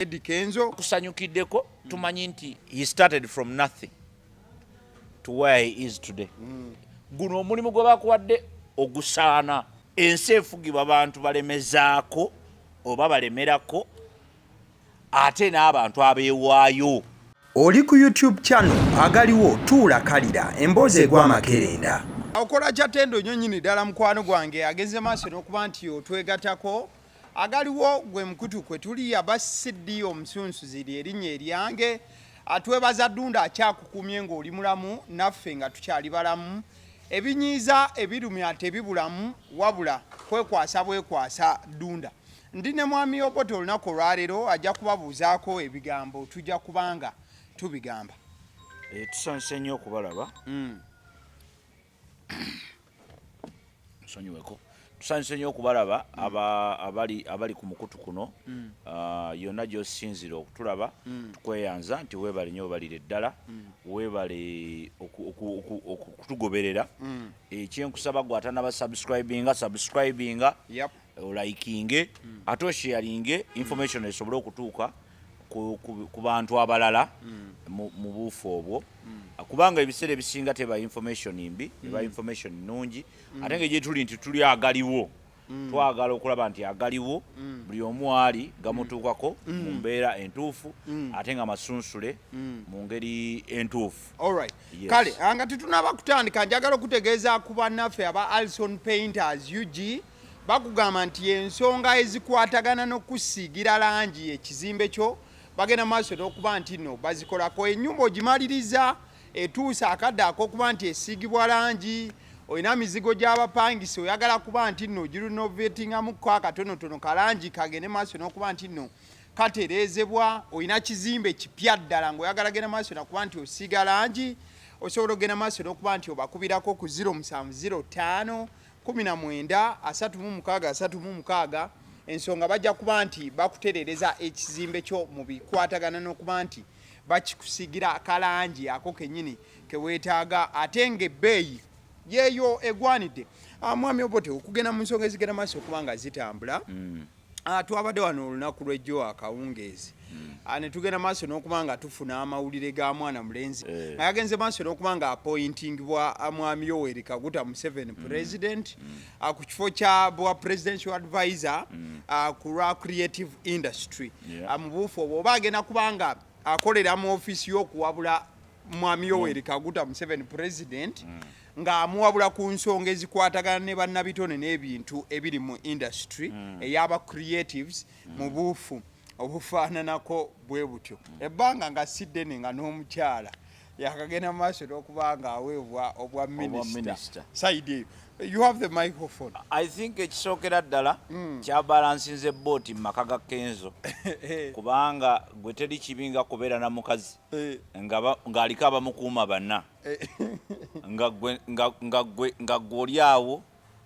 Eddy Kenzo. Kusanyukiddeko, tumanyi nti he started from nothing to where he is today. Guno omulimu gwe bakuwadde ogusaana. Ensi efugibwa bantu balemezaako oba balemerako, ate n'abantu abeewaayo. Oli ku YouTube channel Agaliwo, tuula kalira emboozi egwa amakerenda. Okola kya ttendo nnyo nnyini ddala, mukwano gwange agenze maaso n'okuba nti otwegatako. Agaliwo gwe mukutu kwe tuli. Aba CD omusunsuzi lyerinnya eryange. Atwebaza Ddunda akyakukumye ng'oli mulamu, naffe nga tukyali balamu. Ebinyiiza ebirumya tebibulamu, wabula kwekwasa bwekwasa Ddunda. Ndi ne Mwami Obote olunaku olwaleero, ajja kubabuuzaako ebigambo, tujja kubanga tubigamba. Tusanyuse nnyo okubalaba. Nsonyiweko, tusanyuse nnyo okubalaba abali ku mukutu kuno. Yonna gy'osinzira okutulaba, tukweyanza nti weebale nnyo, webalire ddala, weebale okutugoberera. Ekyenkusaba, gwe atanaba subscribinga, subscribinga, olikinge ate osharinge information esobole okutuuka ku bantu abalala mu buufu obwo, kubanga ebiseera ebisinga teba information mbi, eba information nnungi. Ate nga gyetuli nti tuli Agaliwo, twagala okulaba nti Agaliwo buli omu ali gamutuukako mu mbeera entuufu, ate nga masunsule mu ngeri entuufu. Alright. Yes. Kale nga tetunaba kutandika, njagala okutegeeza ku bannaffe aba Alison Painters UG. Bakugamba nti ensonga ezikwatagana n'okusiigira langi ekizimbe kyo bagenda maaso n'okuba nti nno bazikolako. Ennyumba ogimaliriza, etuusa akadde ak'okuba nti esiigibwa langi, olina mizigo gy'abapangisa, oyagala kuba nti nno ogirenovatingamuko akatonotono kalangi kagende maaso n'okuba nti nno katereezebwa, olina kizimbe kipya ddala ng'oyagala genda maaso nakuba nti osiiga langi, osobola okugenda maaso n'okuba nti obakubirako ku 0705 19 36 36. Ensonga bajja kuba nti bakutereereza ekizimbe kyo mu bikwatagana n'okuba nti bakikusiigira akalangi ako kennyini keweetaaga, ate ng'ebbeeyi yeeyo egwanidde. Mwami Obote, okugenda mu nsonga ezigenda maaso okuba nga zitambula, twabadde wano olunaku lw'ejjo akawungeezi, ne tugenda maaso n'okuba nga tufuna amawulire ga mwana mulenzi nga yagenze maaso n'okuba nga appointingibwa Mwami Yoweri Kaguta Museveni, president, ku kifo kya bwa presidential advisor ku lwa creative industry. Mu buufu obwo oba agenda kuba nga akolera mu ofiisi y'okuwabula Mwami Yoweri Kaguta Museveni, president, ng'amuwabula ku nsonga ezikwatagana ne bannabitone n'ebintu ebiri mu industry ey'aba creatives mu buufu obufaananako bwe butyo. Ebbanga nga si ddene nga n'omukyala yakagenda mu maaso n'okuba nga aweebwa obwa minisita. Minister. Side eyo, you have the microphone. I think ekisookera ddala kyabalansinze booti mu maka ga Kenzo, kubanga gwe teri kibi nga kubeera na mukazi ng'aliko abamukuuma banna, nga gwe oli awo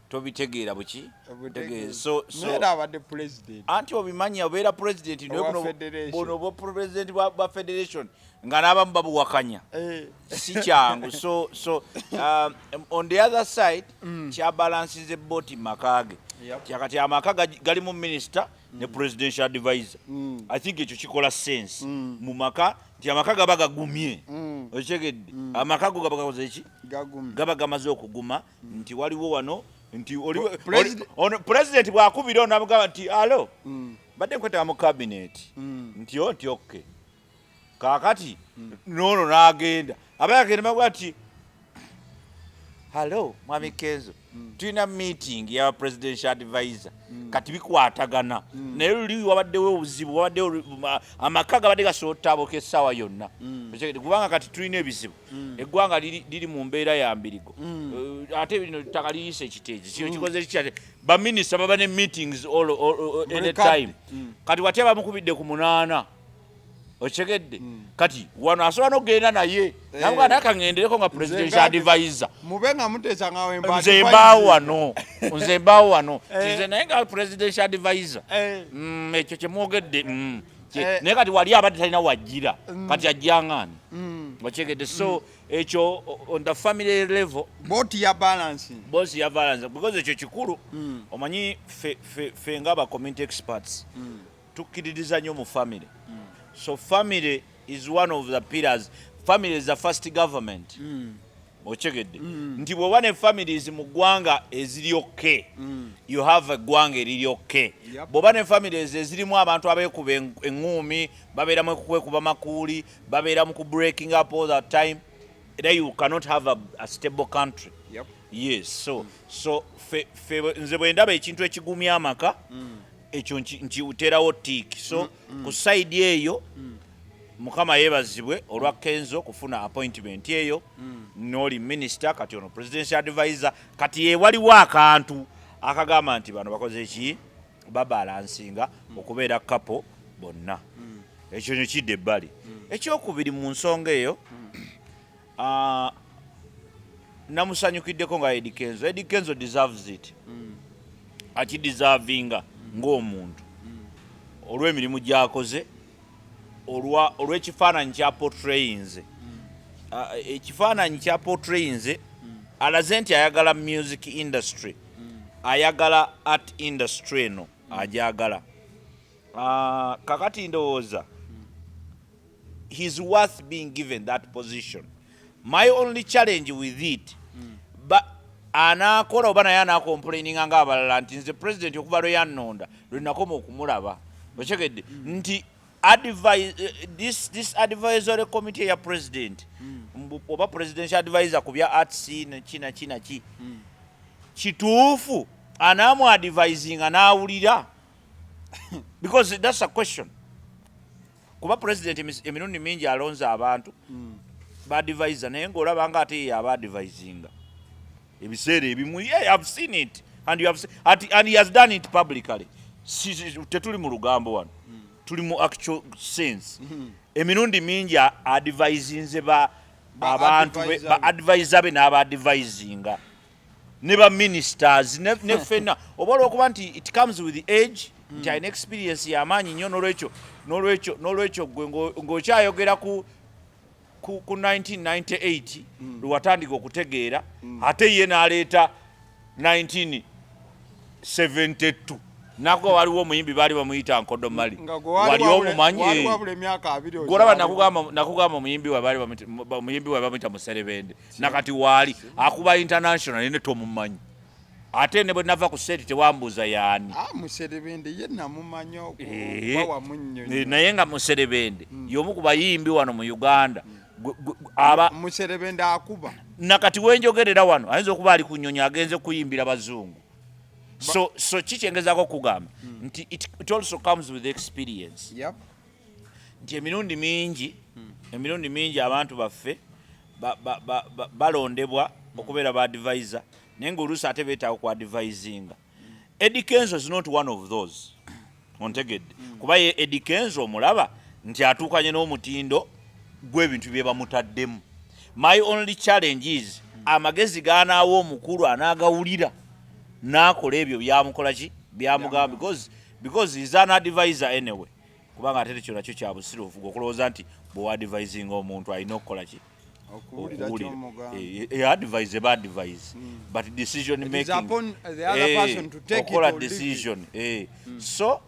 tobitegeera buki. Tegeera. So Naye era abadde president. Anti obimanyi, obeera president naye Owa buno federation. Buno obwa president bwa federation nga n'abamu babuwakanya, si kyangu. So on the other side, kyabalansize booti mu maka ge. Kyakati amaka galimu minister ne presidential advisor. I think ekyo kikola sense mu maka nti amaka gaba gagumye. Okitegedde? Amaka go gaba gakoze ki? Gagumye. Gaba gamaze okuguma nti waliwo wano nti ono president bwakubira ono amugamba nti, "Alo, badde nkwetaba mu cabinet," nti o nti, "Okay." Kaakati noono n'agenda, aba yagenda bagwa nti, "Hallo, Mwami Kenzo, tulina meeting ya presidential advisor." Kati bikwatagana, naye luli wabaddewo obuzibu, wabaddewo amaka gabadde gasobola otaabuka essaawa yonna. Okitegedde? Kubanga kati tulina ebizibu, eggwanga liri mu mbeera ya mbirigo. Ate bino ttaka liyise ekiteezi, kino kikoze kitya? Baminisita baba ne meetings all any kadde. time. Kati watya bamukubidde ku 8, okitegedde? Kati wano asobola n'okugenda naye namugaa naye kaŋŋendereko nga presidential advisor. Mube nga muteesa nga wemba. Nze mbaawo wano, nze mbaawo wano. Nze naye nga presidential advisor, ekyo kyemwogedde, naye kati wali abadde talina wajjira, kati ajjangaani? Okitegedde? So ekyo on the family level, Booti ya balancing. Boss ya balance, because ekyo kikulu. Omanyi fe ng'aba community experts tukkiririza nnyo mu family. So family is one of the pillars. Family is the first government. Okyegedde nti bw'oba ne families mu ggwanga eziri okay, you have eggwanga eriri okay. Bw'oba ne families ezirimu abantu abeekuba eŋŋuumi, babeera mu kwekuba makuuli, babeera mu ku breaking up all the time, then you cannot have a stable country. Yes, so fe nze bwe ndaba ekintu ekigumya amaka, ekyo nkiteerawo tick. So ku side eyo, Mukama yeebazibwe olwa Kenzo kufuna appointment eyo. N'oli minisita, kati ono presidential advisor. Kati ye waliwo akantu akagamba nti bano bakoze ki, babalansinga okubeera couple bonna. Ekyo nyo kidda ebbali. Ekyokubiri mu nsonga eyo, namusanyukiddeko nga Eddie Kenzo. Eddie Kenzo deserves it, akideservinga ng'omuntu olw'emirimu gy'akoze, olw'ekifaananyi kya portrayinze. Ekifaananyi kya portrayinze alaze nti ayagala music industry, ayagala art industry eno, ajagala. Kakati ndowooza he's worth being given that position. My only challenge with it, ba anaakola oba naye anacomplaininga ng'abalala nti nze president okuva lwe yannonda lwe nakoma okumulaba. Okyegedde nti this advisory committee ya president, oba presidential advisor ku bya arts naki naki naki, kituufu anaamu advisinga n'awulira? Because that's a question, kuba president emirundi mingi alonze abantu baadvisor, naye ng'olaba nga ate ye aba advisinga ebiseera ebimu. Yeah, I've seen it and you have seen, and he has done it publicly. Tetuli mu lugambo wano, tuli mu actual sense. Emirundi mingi advisinze ba Ba abantu be, advisor ba be. advisor be n'aba advisinga ne ba ministers ne ffenna, oba olwokuba nti it comes with the age, nti alina experience y'amaanyi nnyo. N'olwekyo gwe ng'okyayogera ku 1998 lwe watandika okutegeera, ate ye n'aleeta 1972 nako waliwo omuyimbi baali bamuyita Nkodomali. Nga gwe wali Wali omumanyi? Wali wabula emyaka 20 Gwolaba. ozaalibwa. Nakugamba omuyimbi we baali omuyimbi we bamuyita Muserebende, nakati waali akuba international ne tomumanyi, ate ne bwe nava ku set tewambuuza yaani. Ah, Muserebende ye namumanya okuba wamu nnyo. Naye nga Muserebende y'omu ku bayimbi wano mu Uganda. Aba Muserebende akuba. Nakati wenjogerera wano ayinza okuba ali ku nnyonyi agenze kuyimbira bazungu. So kikyengezaako okugamba nti it also comes with experience, nti emirundi mingi abantu baffe balondebwa okubeera ba advisor, naye ngaoluusi ate beetaaga ku advisinga. Eddie Kenzo is not one of those, ontegedde? Kuba ye Eddie Kenzo omulaba nti atuukanye n'omutindo gw'ebintu bye bamutaddemu. My only challenge is amagezi g'anaawa omukulu anaagawulira n'akola ebyo byamukola ki, byamugamba, because is an advisor anyway. Kubanga ate tekyo nakyo kya busirufu okulowooza nti bwewadvisinga omuntu alina okukola ki? Okuwulira Okuwulira. kyomugamba. Advise eba advise, but decision It is making upon the other person to take it okukola or leave it. decision. So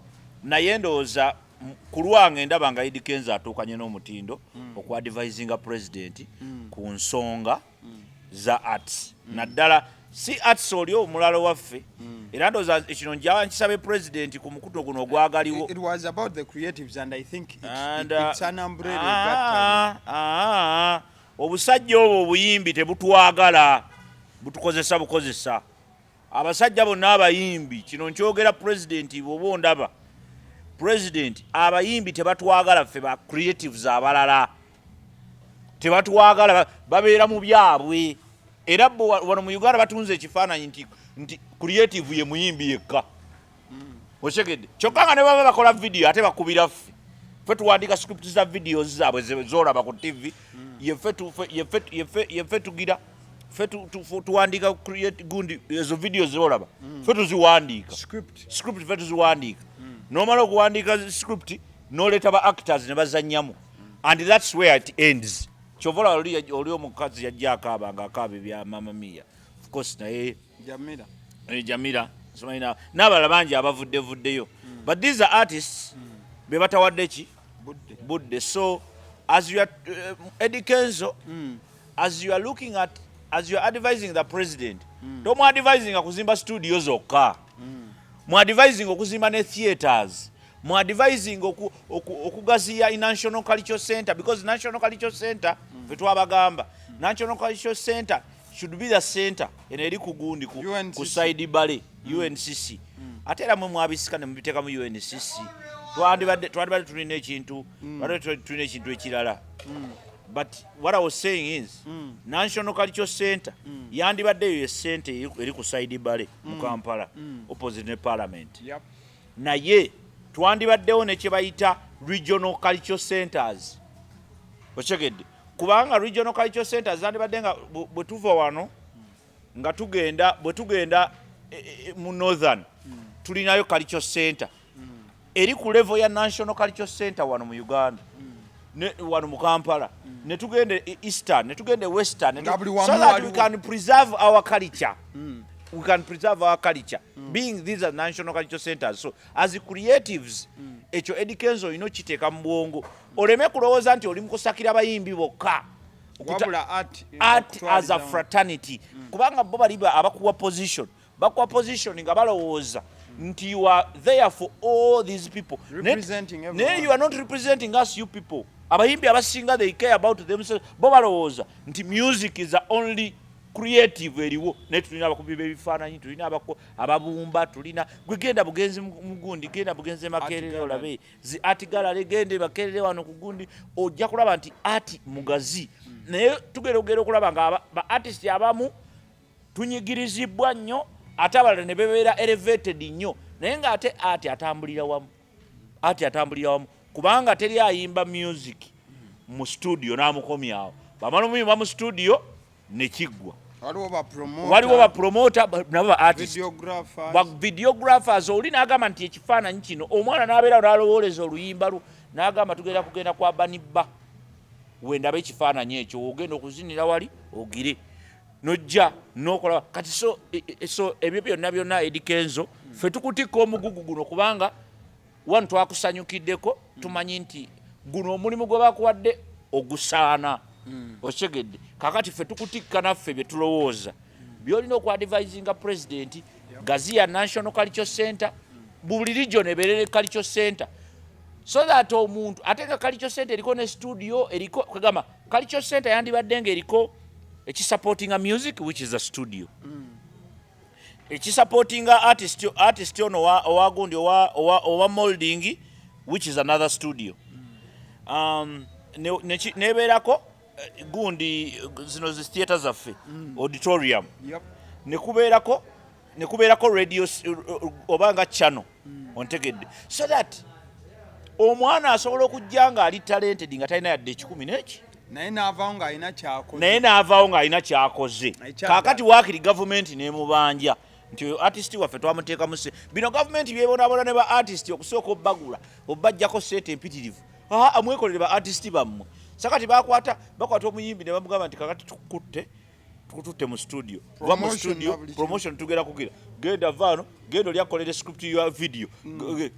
naye ndowooza ku lwange ndaba nga Eddy Kenzo atuukanye n'omutindo okuadvisinga president ku nsonga za arts, naddala si arts oli omulala waffe. Era ndowooza kino njaba nkisabe president ku mukutu guno ogwagaliwo. It was about the creatives and I think And, it's an umbrella egatta. Obusajja obwo obuyimbi tebutwagala, butukozesa bukozesa. Abasajja bonna abayimbi, kino nkyogera president bw'oba ondaba, president, abayimbi tebatwagala ffe ba creatives abalala, tebatwagala. Babeera mu byabwe. Era bo wano mu Uganda batunze ekifaananyi nti creative ye muyimbi yekka, okyegedde? Kyokka nga ne baba bakola video ate bakubira ffe, ffe tuwandiika script za videos zaabwe zolaba ku TV. Yeffe yeffe tugira ffe tuwandiika create gundi ezo videos zolaba, ffe tuziwandiika. Script. Script ffe tuziwandiika. Nomala okuwandiika script noleeta ba actors ne bazannyamu, and that's where it ends. Kyova olaba oli omukazi yajja akaaba nga akaaba ebya Mama Mia, of course, naye Jamila. Jamila simanyi n'abalala bangi abavuddevuddeyo, but these are artists be batawadde ki? Budde. Budde. So as you are Eddie Kenzo, as you are looking at, as you are advising the president, tomu advising okuzimba studio zokka, mu advising okuzimba ne theaters, mu advising okugaziya National Cultural Center, because National Cultural Center, fe twabagamba National Cultural Center should be the center eno eri ku gundi UNCC. Ku side bale UNCC. Ate era mwe mwabisika ne mubiteeka mu UNCC. Twandibadde tulina ekintu, twandibadde tulina ekintu ekirala. But what I was saying is, National Cultural Center yandibadde eyo esente eri ku side bale mu Kampala, opposite ne Parliament. Naye twandibaddewo ne kye bayita regional cultural centers, okitegedde? Kubanga regional cultural centers zandibadde nga bwe tuva wano nga tugenda, bwe tugenda mu northern, tulinayo cultural center eri ku level ya National Cultural Center wano mu Uganda, wano mu Kampala, ne tugenda eastern, ne tugenda western, Nga buli wamu so that we waliwo. can preserve our culture. We can preserve our culture, being these are national cultural centers. So as creatives, ekyo Eddie Kenzo olina okiteeka mu bwongo, oleme kulowooza nti oli mu kusakira bayimbi bokka. Wabula art, Art as a okutwaliza. fraternity, kubanga bo bali abakuwa position, bakuwa position nga balowooza nti you are there for all these people. Representing Naye everyone. you are not representing us, you people. Abayimbi abasinga, they care about themselves. Bo balowooza nti music is the only creative eriwo, naye tulina abakubi b'ebifaananyi, tulina ababumba, tulina gwe genda bugenzi mugundi, genda bugenzi Makerere. Gallery. Olabe zi art gallery, gende Makerere wano ku gundi, ojja kulaba nti art mugazi. Naye tugenda okugenda okulaba nga ba artist abamu tunyigirizibwa nnyo, ate abalala ne bebeera elevated nnyo. Naye ng'ate art atambulira wamu, art atambulira wamu, kubanga teri ayimba music mu studio n'amukomyawo. Bamala omuyimba mu studio nekiggwa. Waliwo ba promoter, Waliwo ba promoter, nabo ba artist, videographers. Ba videographers. Oli n'agamba nti ekifaananyi kino, omwana n'abeerawo n'alowooleza oluyimba lwo, n'agamba tugenda kugenda kwa banibba, wendaba ekifaananyi ekyo, ogenda okuzinira wali ogire nojja nokola kati. So so ebyo byonna byonna, Eddie Kenzo, ffe tukutikka omugugu guno, kubanga wano twakusanyukiddeko, tumanyi nti guno omulimu gwe bakuwadde ogusaana, okitegedde? Kakati ffe tukutikka naffe bye tulowooza byolina okuadvisinga president. Gaziya National Culture Center, buli region ebeerere culture center, so that omuntu, ate nga culture center eriko ne studio, eriko kwegamba culture center yandibadde nga eriko ekisupportinga music, which is a studio, ekisupportinga artist ono owa gundi, owa molding, which is another studio, nebeerako gundi zino zi theatre zaffe, auditorium, nekubeerako radio oba nga channel, ontegedde? So that omwana asobola okujja nga ali talented nga talina yadde ekikumi neki, Naye n'avaawo ng'alina kyakoze. Naye n'avaawo ng'alina kyakoze. Ekyadda. Kaakati waakiri gavumenti n'emubanja nti oyo artist waffe twamuteekamu se bino gavumenti byebonaabona ne ba artist okusooka obbagula, obbajjako sente empitirivu. Aa, mwekolere ba artist bammwe. Sakati bakwata omuyimbi ne bamugamba nti kakati tukutte, tukututte mu studio, va mu Promotion studio, na buli kimu. Promotion tugenda kugira, genda vaano, genda oli akolere script ya video,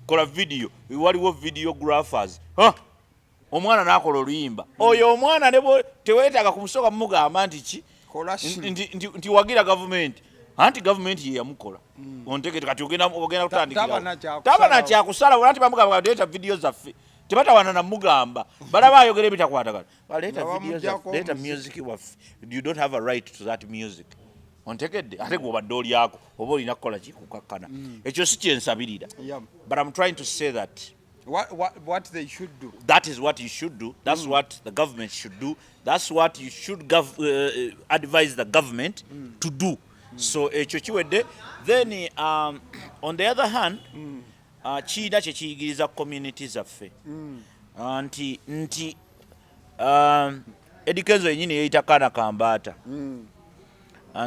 kola video, waliwo videographers. Ha! Omwana n'akola oluyimba, oyo omwana ne teweetaaga kumusooka mumugamba nti ki, Kola shit. nti wagira gavumenti, anti gavumenti ye yamukola, ontegete? Kati ogenda kutandikira Taba na kyakusalawo. Taba na kyakusalawo, anti bamugamba leeta video zaffe. Tebatawana namugamba, balaba ayogera ebitakwatagana, baleeta Nga video zaffe, bamuggyako leeta omuziki. music waffe. You don't have a right to that music, ontegedde? Ate gwe obadde olyako, oba olina kukola ki? Kukakkana. Ekyo si kyensabirira, but I'm trying to say that What they should do. That is what you should do. That's what the government should do. That's what you should advise the government to do. So ekyo kiwedde. Then on the other hand, kiina kyekiyigiriza community zaffe, nti Eddie Kenzo yenyini yeyita kaana kambaata,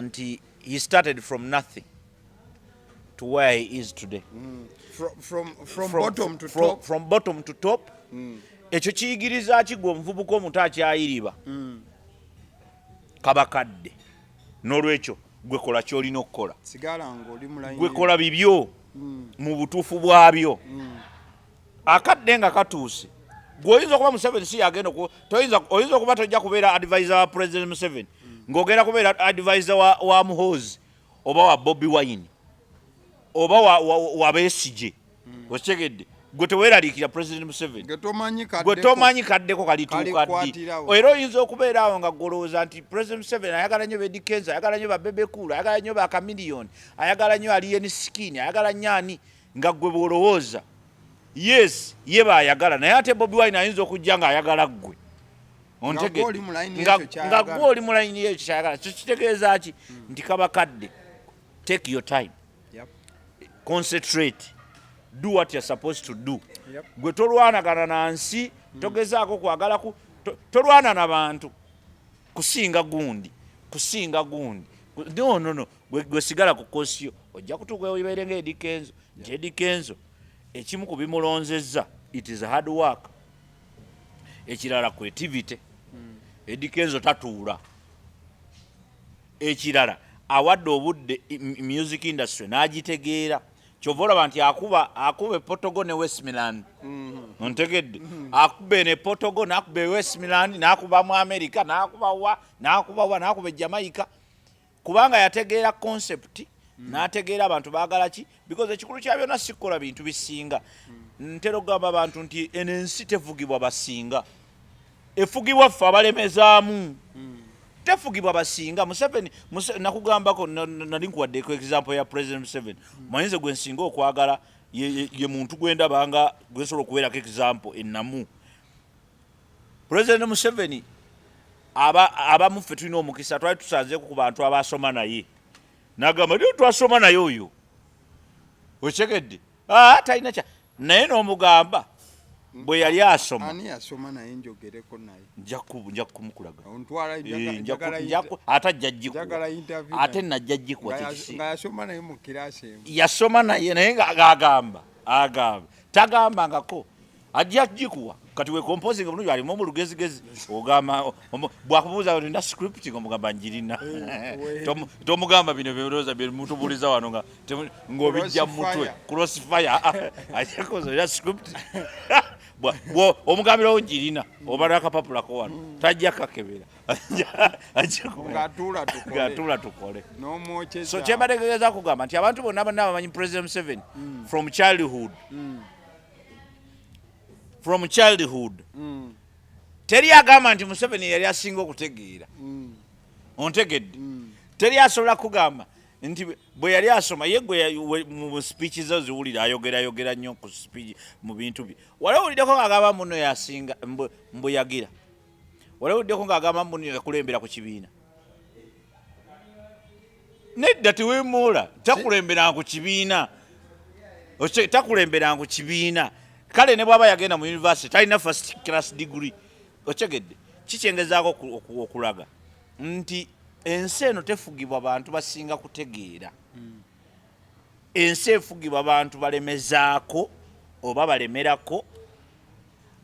nti he started from nothing to where he is today. From bottom to top. From bottom to top. Ekyo kiyigiriza ki gwe omuvubuka omuto akyayiriba? Kabakadde. N'olwekyo gwe kola kyolina okukola. Sigala ng'oli mulayini. Gwe kola bibyo mu butuufu bwabyo. Akadde nga katuuse, Gwe oyinza okuba Museveni si yagenda oyinza okuba tojja kubeera advisor wa President Museveni, ng'ogenda kubeera advisor wa Muhoozi oba wa Bobi Wine oba wa Besigye. Okitegedde? Gwe teweeraliikira President Museveni. Gwe tomanyi Gwe kaddeko. Tomanyi kaddeko kalituuka ddi. Kalikwatirawo. Era oyinza okubeera awo nga golowooza nti President Museveni ayagala nnyo ba Eddy Kenzo, ayagala nnyo ba Bebe Cool, ayagala nnyo ba Chameleone, ayagala nnyo Alien Skin, ayagala nnyo ani, nga gwe bw'olowooza. Yes, ye baayagala, naye ate Bobi Wine ayinza okujja ng'ayagala ggwe. Ontegedde? Nga gwe oli mu line Nga y'ekyo ky'ayagala. Nga gwe oli mu line y'ekyo ky'ayagala. Kyo kitegeeza ki? Nti kaba kadde, take your time, concentrate, do what you're supposed to do. Gwe tolwanagana na nsi, togezaako kwagala tolwana na bantu kusinga gundi, kusinga gundi. No, no, no. Gwe sigala ku course yo, ojja kutuuka obeere nga Eddy Kenzo. Nti Eddy Kenzo ekimu ku bimulonzezza, it is hard work. Ekirala, creativity. Eddy Kenzo tatuula. Ekirala, awadde obudde music industry n'agitegeera. Kyova olaba nti akuba epotogo ne West Milan. Ontegedde? Akuba eno epotogo, n'akuba e West Milan, n'akuba mu America, n'akuba wa, n'akuba wa, n'akuba e Jamaica, kubanga yategeera concept, n'ategeera abantu baagala ki, because ekikulu kya byonna si kukola bintu bisinga. Ntera okugamba abantu nti eno ensi tefugibwa basinga, efugibwa ffe abalemezaamu. Tefugibwa basinga. Museveni, nakugambako, nali nkuwaddeko example ya President Museveni. Manyize gwe nsinga okwagala, ye muntu gwendabanga gwensobola okubeerako example ennamu. President Museveni, abamu ffe tulina omukisa, twali tusanzeeko ku bantu abasoma naye, nagamba nti twasoma naye oyo, okitegedde? Ah, talina kya naye, n'omugamba bwe yali asoma. Ani yasoma naye njogereko naye? Nja kumukulaga. Ontwala. Eh, ate ajja gikuwa. Njagala interview Ate naye. najja gikuwa. Nga Kyekisi nga yasoma naye mu kirasi emu. Yasoma naye, naye ng'agamba agamba tagambangako, ajja gikuwa. Kati we composing bulungi, alimu mu lugezigezi, ogamba bwakubuuza olina script, ng'omugamba njirina. Tomugamba bino byolowooza byemutubuuliza wano nga ng'obijja mu mutwe. Crossfire. Crossfire. Ajja kubuuza olina script. Omugambirawo njirina, oba n'akapapulako wano, tajja kakebera. Ajja Ng'atuula tukole. Ng'atuula tukole. N'omwokyeza. So kyembadde gegeeza kugamba nti abantu bonna bonna bamanyi President Museveni from childhood, from childhood. Teri agamba nti Museveni yali asinga okutegeera. Ontegedde? Teri asobola kugamba nti bwe yali asoma ye. Gwe mu speech ze ziwulira, ayogera nnyo ku speech mu bintu bye. Wali owuliddeko ng'agamba muno yasinga mbuyagira? Wali owuliddeko ng'agamba muno yakulembera ku kibiina? Nedda, teweemoola, takulemberanga ku kibiina. Takulemberanga ku kibiina. Kale ne bw'aba yagenda mu university, talina first class degree. Okitegedde? Kikyengezaako okulaga nti ensi eno tefugibwa bantu basinga kutegeera, ensi efugibwa bantu balemezaako oba balemerako,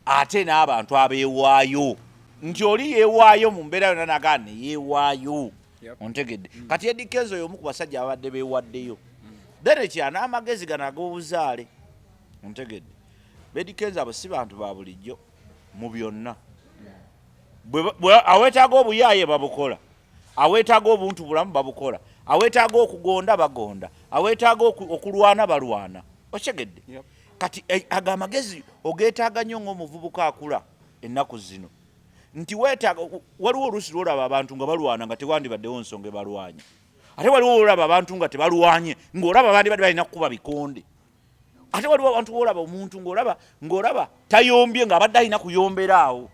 ate n'abantu abeewaayo, nti oli yeewaayo mu mbeera yonna nagaa ne yeewaayo. Ontegedde? Kati Eddy Kenzo y'omu ku basajja ababadde beewaddeyo. Then ekirala, n'amagezi gano ag'obuzaale. Ontegedde? Ba Eddy Kenzo abo si bantu ba bulijjo mu byonna. Aweetaaga obuyaaye babukola, aweetaaga obuntu bulamu babukola, aweetaaga okugonda bagonda, aweetaaga okulwana balwana. Okitegedde? Yep. Kati ago amagezi ogeetaaga nnyo ng'omuvubuka akula ennaku zino, nti weetaaga waliwo oluusi lwolaba abantu nga balwana nga tewandibaddewo nsonga ebalwanya, ate waliwo olaba abantu nga tebalwanye ng'olaba bandibadde balina kukuba bikonde, ate waliwo abantu wolaba omuntu ng'olaba tayombye ng'abadde alina kuyombera awo.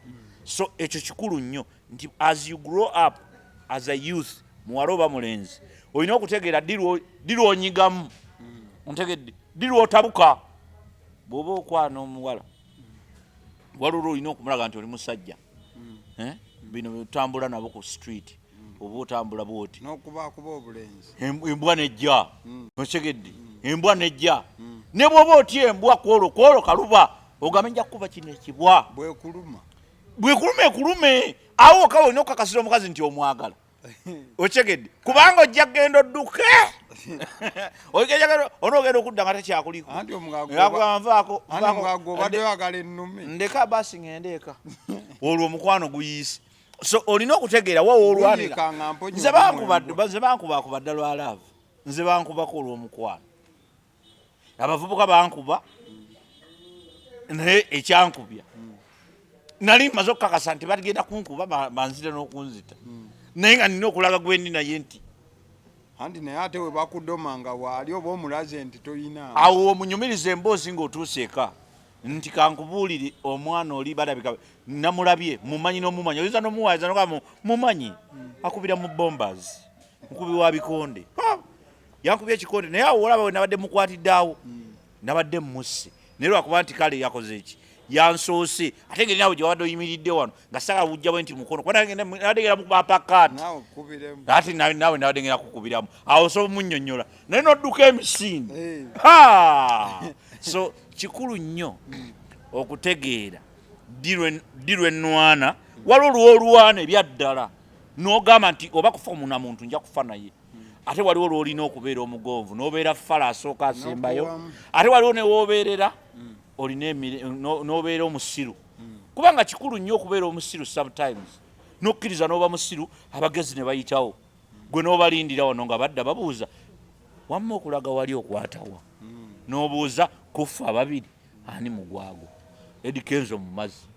So ekyo kikulu nnyo nti as you grow up as a youth, muwala oba mulenzi, olina okutegeera ddi lwonyigamu. Ontegedde? Ddi lwotabuka? Bw'oba okwana omuwala, waliwo olina okumulaga nti oli musajja. Eh? Bino byotambula nabo ku street, oba otambula bwoti N'okubaakuba obulenzi. Embwa nejja. Okitegedde? Embwa nejja, ne bw'oba otya embwa kwolwo kwolwo kaluba, ogambe nja kukuba kino ekibwa. Bwekuluma. Bwekulume ekulume awo okawa, olina okukakasira omukazi nti omwagala. Okyegedde, kubanga ojja kugenda odduke, onoogenda okudda nga tekyakuliko. Anti omugagga Nvaako. Anti omugagga obadde oyagala ennume. Ndeka basi ngende eka. Olwo omukwano guyiise, so olina okutegeera wa woolwanira. Guyiika nga mponye. Nze ogumu. bankuba, nze bankubakuba ddala lwa love. Nze bankubako olw'omukwano, abavubuka bankuba, naye ekyankubya nali mmaze okukakasa nti bagenda kunkuba, banzire n'okunzita, naye nga nina okulaga gwendi naye nti Anti naye ate we bakudoma nga waali oba omulaze nti toyina. Awo omunyumiriza emboozi ng'otuuse eka nti kankubuulire, omwana oli balabika namulabye, mumanyi n'omumanyi, oyinza n'omuwayiza nogaa mumanyi akubira mu Bombers, mukubi wa bikonde. Ha! Yankubye ekikonde, naye awo olaba we nabadde mukwatidde, awo nabadde musse, naye lwakuba nti kale yakoze eki, yansoose, ate ngeri naawe gye wabadde oyimiridde wano nga saga wujja bwe nti mukono, kuba nabadde ngenda mukuba apakaati. Naawe okukubiremu. Ate naawe nabadde ngenda kukubiramu awo, osobola omunnyonnyola naye nodduka emisinde. Ha! So kikulu nnyo okutegeera ddi lwennwana. Waliwo lwolwana ebyaddala n'ogamba nti oba kufa muna muntu nja kufa naye, ate waliwo lwolina okubeera omugonvu n'obeera fala asooka asembayo. N'okuwamu. Ate waliwo newoobeerera olina n'obeera omusiru, kubanga kikulu nnyo okubeera omusiru sometimes, n'okkiriza n'oba musiru, abagezi ne bayitawo, gwe n'obalindira wano nga badda babuuza wamma okulaga wali okwatawa, n'obuuza kufa ababiri ani mugwago. Eddy Kenzo mu mazzi.